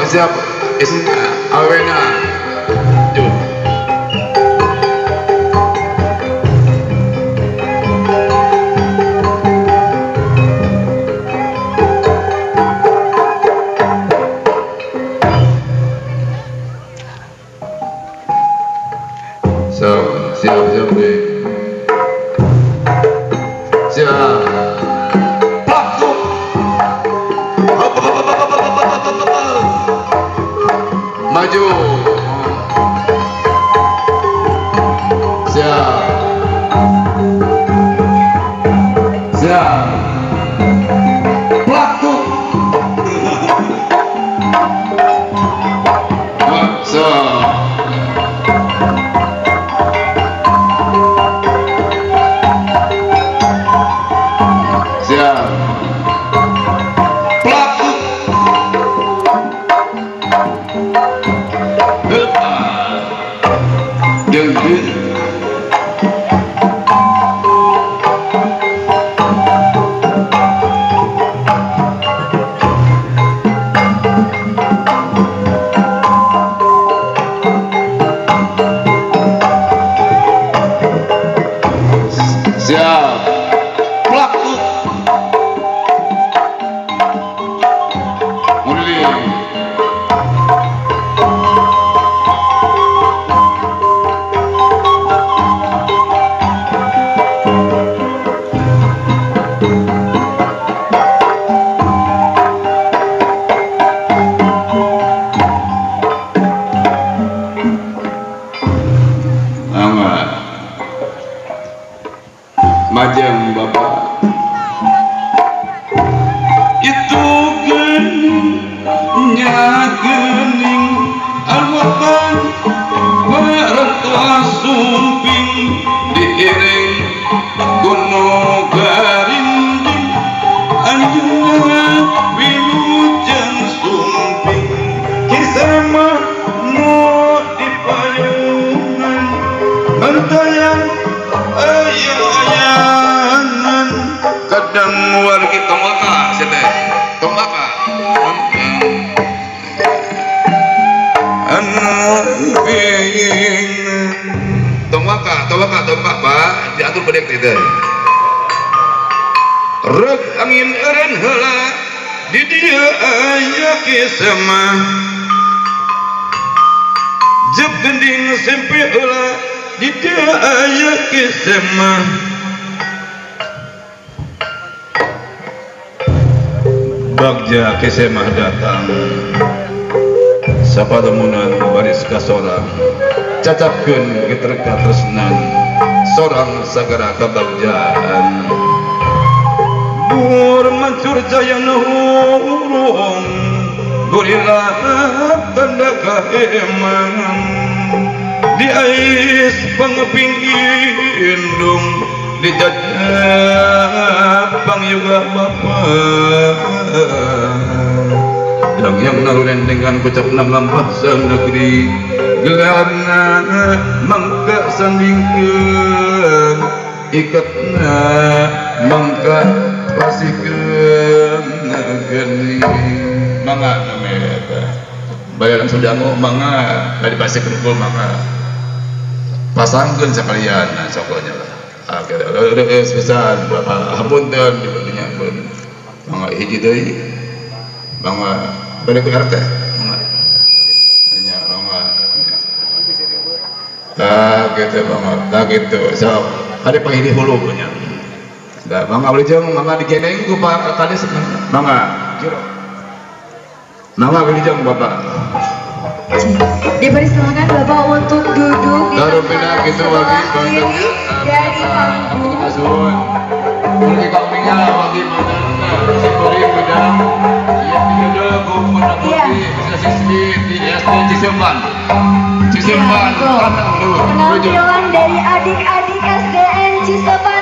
siap awena jom. So siap siap deh. Siap. Maju. Siap. Siap. Pelaku. Siap. Siap. Pelaku. Siap. Pelaku. Mulai. Majeng Bapak itu geningnya gening alwatan mertua sumping diiring gunung garinding anjungan wilujeng sumping kisah nu di payungan mentayang ayang-ayangan kadang wargi tomaka sete tomaka tomaka tomaka tombak Pak diatur bedek teh reg angin eureun heula di dieu aya kisah jep gending sempe heula di dieu aya kisah. Bagja kesemah datang sapatemunan baris kasorang cacapkeun geter katresnan sorang sagara kabagjaan bur mancur jaya nuhurung gorila tanda kaeman di ais pangeping indung dijajah pangyuga bapa yang yang naruren dengan kocap lampah negeri gelarna mangka sandingkeun ikatna mangka pasikeun geuning mangga namanya eta bayaran sudango mangga tadi pasikeun kul mangga pasangkeun sakalian nah sokonya lah. Oke, pisan Bapak hapunten dinya pun mangga hiji deui mangga bade ku RT mangga nya mangga tah kitu mangga tah kitu sok ada panggih hulu nya da mangga wilujeng mangga digendeng ku Pak Kades mangga jero mangga wilujeng Bapak. Dipersilakan Bapak untuk duduk di tempat gitu, sebelah kiri dari panggung. Penampilan dari adik-adik SDN Cisepan.